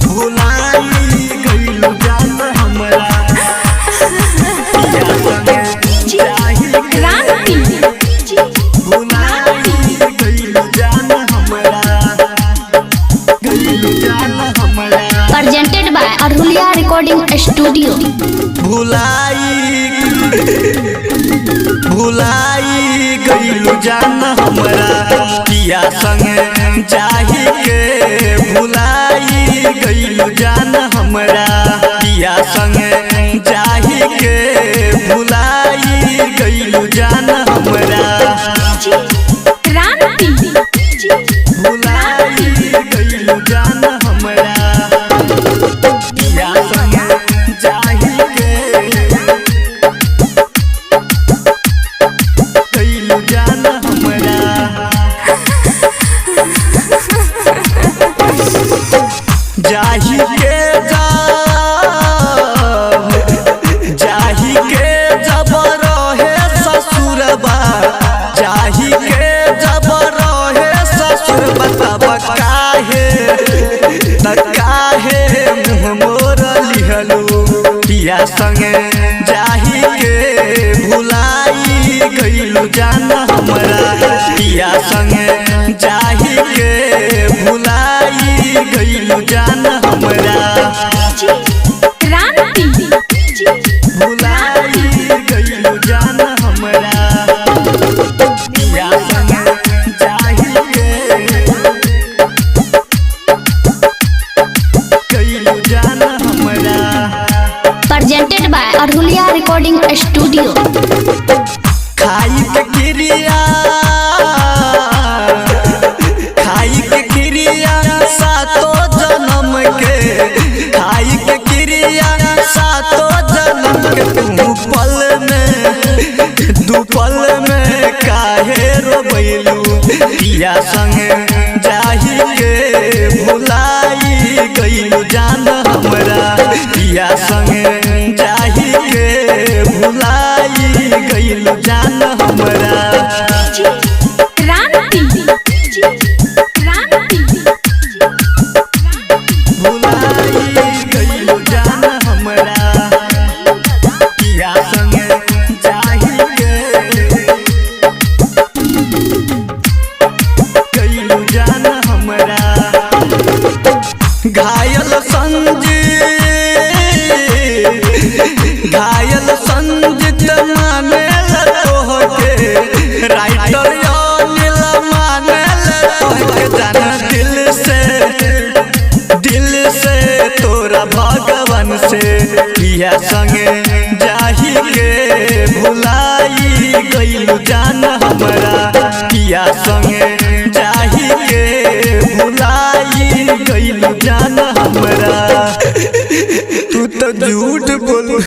भुलाई गइलू जान हमरा पिया संगे जाही के क्रांति भुलाई गइलू जान हमरा गइलू जान हमरा presented by Arhulia recording studio. भुलाई भुलाई गइलू जान हमरा पिया संगे जाही के भुलाई गइलू जान हमरा पिया संगे जाही के भुलाई गइलू जान हमरा क्रांति भुलाई गइलू जान हमरा पिया संगे जाही के गइलू जान हमरा जाही के जाब जाही के जब रहे ससुरबा जाही के जब रहे ससुरबा तब काहे त काहे मुँह मोर लिहलू पिया संगे जाही के भुलाई गइलू जान हमरा पिया संगे जाही के भुलाई गइलू जान हमरा क्रांति भुलाई गइलू जान हमरा पिया संगे जाही के गइलू जान हमरा presented by Arhulia recording studio. खाई के क्रिया खाई के क्रिया सातो जन्म के खाई के क्रिया सातो जन्म के तू पल में दू पल में काहे रोबैलू पिया संगे जाही के भुलाई गइलू जान हमरा पिया संगे जाही के भुलाई गइलू जान हमरा क्रांति क्रांति भुलाई गइलू जान हमरा पिया संगे जाही के गइलू जान हमरा घायल संजीत घायल संजीत मानेल तोहके राइटर अनिल मानेल तोहके जान दिल से दिल से तोरा भगवान से पिया संगे जाही के भुलाई गइलू जान हमरा पिया संगे जाही के भुलाई गइलू जान हमरा तू तो झूठ बोल।